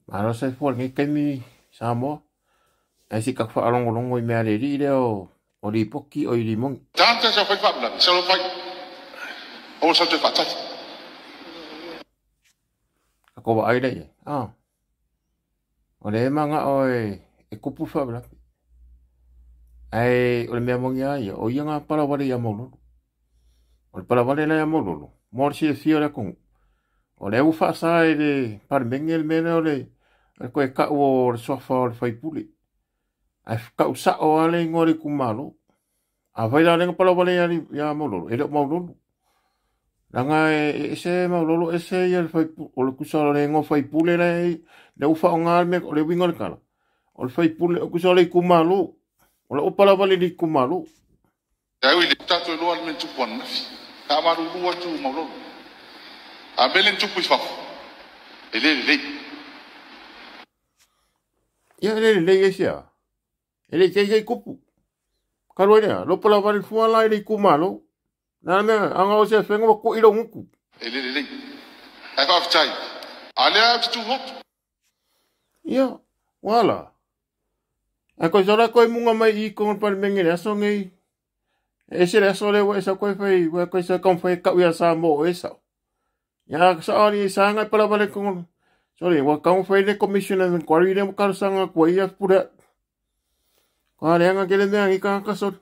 Malo soifua i lenei taimi Samoa. Ae se i tatou faalogologo i mea a le alii lea o lipoti o i limoni. Tagata sa fai faalavelave, sau fai. Aua sa toe faatali. Tatou vaai lea i ai. Ah. O lea e manao e tupu le faalavelave. Ae o le mea moni lava ia, o ia na palavale ia Maulolo. O le palavale la ia Maulolo, mo le silafia o le atunuu, o lea ua faasa e le Palemene le mea lea o le toe tau o le suafa o le faipule. Ae tau sao lava le igoa o le itumalo. Afai la o lea na palavale ia Maulolo, e le o Maulolo. Leaga e ese Maulolo ese ia le faipule, o le tusa o le igoa faipule lea ua faaaoga le mea, o le uiga o le tala, o le faipule, o tusa o le itumalo. O lau palavale i le itumalo. Au i le tatou iloa le mea na tupu ananafi. Faamalulu atu Maulolo. A mea lea na tupu i fafo, e le lelei. Ia e le lelei e sia. E le tei tupu. Talu ai lea, lou palavale fua la i le itumalo. Na mea, anga o se fenga ua kui lou gutu. E le lelei. Ae faafetai. A lea ou te tu atu. Ia, wala. Ae koe sola koe munga mai i kongo palemene le aso nei. E ese le aso lea ua e sau koe fai, ua koe sau kau fai kau ia Samoa o e sau. Ia sa ali sa ngai palavale kongo. Sorry, ua kau fai le commission of inquiry le ua kalasanga kua ia pure. Ko le anga kele mea i ka ka sorry.